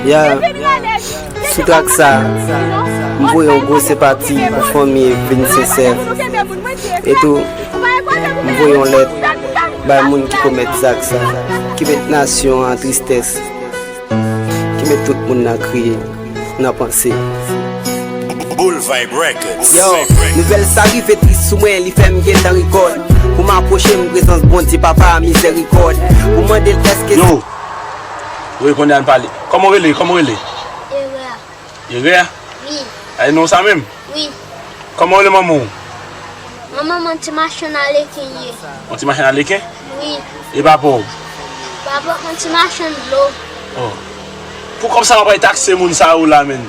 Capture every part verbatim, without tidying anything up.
Ya, sou trak sa, m voye yon gwo senpati pou fanmi Evelyne Sincère. E tou, m voye yon lèt bay moun ki komèt zak sa, ki met nasyon an tristès, ki met tout moun nan kriye, nan panse. Boul Vibe Records. Yo, nouvèl sa rive tris sou mwen, li fè m gentan rikòd. Pou m apwoche m prezans Bondye, Papa mizèrikòd. Pou mande l èske Yo! Wi, kounye a n pale. Kòman w rele? Kòman w rele? Erè. Erè? Wi. A, e non sa menm? Wi. Kòman w rele manman w? Manman m yon ti machann aleken li ye. Yon ti machann aleken? Wi. E papa w? Papa m yon ti machann dlo. Oh. Pou kòb sa w ap bay takse moun sa yo la, menm.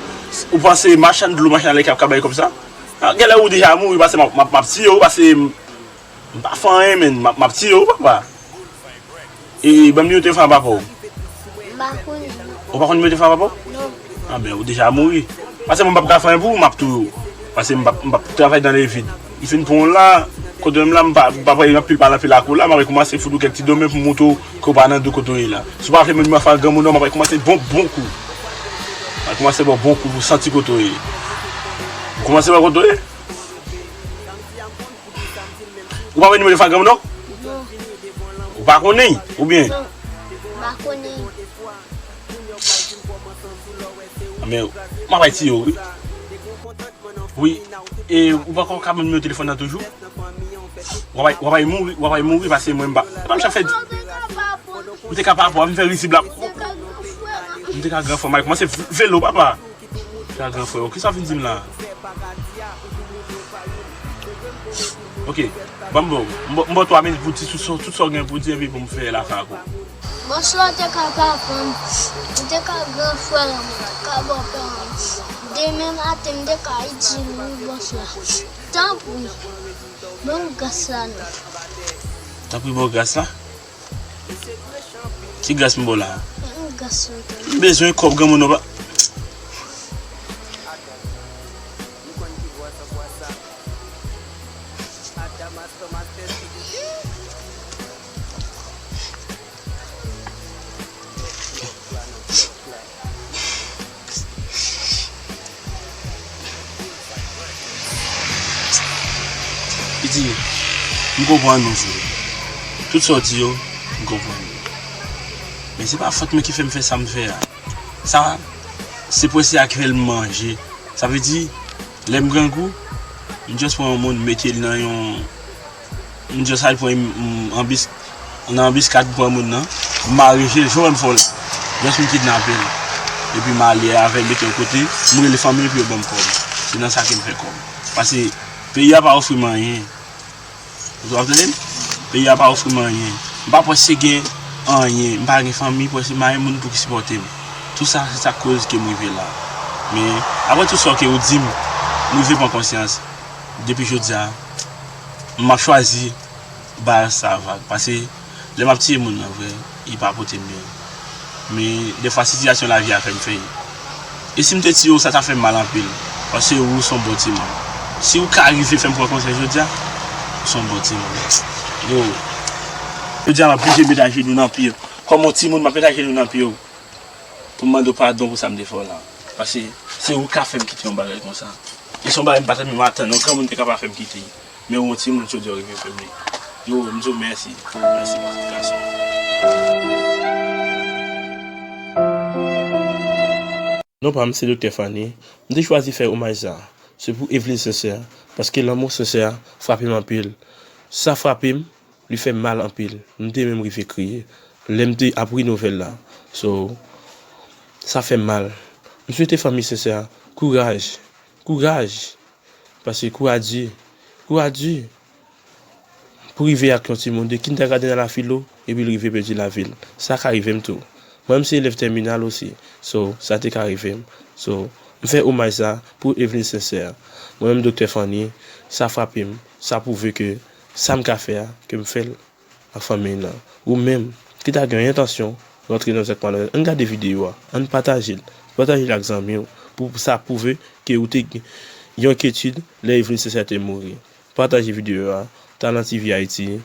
Ou panse machann dlo, machann aleken ap ka bay kòb sa? Ah, genlè ou deja mouri, pase m ap, m ap, m ap tiye w, pase m, m pa fè anyen, menm. M ap, m ap tiye w, papa. E, ban m nimewo telefòn a papa w. M pa konnen, non. Ou pa konn nimewo telefòn a papa w? Non. Anben, ou deja mouri. Pase mwen m p ap ka fè anyen pou ou, m ap touye w. Pase m p ap, m p ap travay dans le vide. Li fin pran w la, kote menm la, m pa, m pa pale anpil, pale anpil ak ou la, m ap kòmanse fout ou kèk ti domen pou montre w ke w pa nan do kote w ye la. Si w pa vle mwen fè granmoun non, m ap kòmanse bon, bon kou. M ap kòmanse bon, bon kou pou santi kote w ye. Ou kòmanse wè kote w ye? Ou pa wè nimewo telefòn granmoun non? Non. Ou pa konnen, oubyen? Non. M pa konnen. Men, m ap bay tiye w, wi. Wi. E ou poko ka ban m nimewo telefòn nan toujou? W ap, w ap mouri, w ap mouri, pase mwen m pa, m pa m chak fè. M te ka pa papa, m fè rizib la. M te ka gran frè m, al kòmanse velo, papa. Sa gran frè w, kisa w vin di m la? Ok, ban m ba w, m ba, m ba w twa minit pou w di tout sa, tout sa w gen pou w di, epi pou m fè lafen ak ou. Bòs la te ka papa m, li te ka gran frè m, li te ka bòpè m. Demen maten, m te ka di l wi, bòs la. Tanpri, ban m gras la non. Tanpri, ban w gras la? Ki gras m ba w la? Yon gras sou tè. M bezwen kòb granmoun nan pa. Li di, m konprann ou, frè. Tout sa w di yo, m konprann yo. Men se pa fòt mwen ki fè m fè sa m fè a. Sa, se prese a ki fè l manje. Sa vle di, lè m grangou, m just pran yon moun, mete l nan yon M just al pran m, m, anbis-, nan anbiskad m pran moun nan, m mare je l, jan w wè m fè w la. Just m kidnape l. Epi m ale avè l, mete yon kote, m rele fanmi l pou yo ban m kòb. Se nan sa ke m fè kòb. Pase, peyi a pa ofri m anyen. Ou ap tande m? Peyi a pa ofri m anyen. M pa prèske gen anyen. M pa gen fanmi, prèske m pa gen moun pou ki sipòte m. Tout sa, se sa k koz ke m rive la. Men, apre tout sa ke ou di m, m rive pran konsyans. Depi jodi a, m ap chwazi ba sa vag. Pase, lè m ap tiye moun nan vre, li pa pote m byen. Men, defwa, sitiyasyon lavi a fè m fè l. E si m te tiye w, sa ta fè m mal anpil. Paske ou se yon bon timoun. Si ou ka rive fè m pran konsyans jodi a, ou se yon bon timoun. Yo. Jodi a, m ap blije met ajenou nan pye w. Kòm yon timoun, m ap met ajenou nan pye w. Pou m mande w padon pou sa m te fè w la. Paske se ou k ap fè m kite yon bagay konsa. E se yon bagay m pa t menm atann yon granmoun te kapab fè m kite. Men yon timoun jodi a w rive fè m li. Yo, m di w mèsi. Mèsi, pitit gason. Non pa m se Doktè Fanny. M te chwazi fè omaj sa. Se pou Evelyne Sincère. Paske lanmou Sincère frape m anpil. Sa frape m. Li fè m mal anpil. M te menm rive kriye lè m te apri nouvèl la. So, sa fè m mal. M swete fanmi Sincère kouraj. Kouraj. Pase kou a di. Kou a di. Pou rive ak yon timoun de kindergarten a la filo, epi l rive pèdi lavi l. Sa ka rive m tou. Mwen menm se elèv tèminal osi. So, sa te ka rive m. So, m fè omaj sa pou Evelyne Sincère. Mwen menm Doktè Fanny, sa frape m. Sa pwouve ke sa m ka fè a, ke m fè l ak fanmi l lan. Ou menm, ki ta gen yon entansyon rantre nan zak malonèt, ann gade videyo a, ann pataje l. Pataje l ak zanmi w, pou sa pwouve ke ou te gen yon enkyetid lè Evelyne Sincère te mouri. Pataje videyo a, Talan T V Haïti,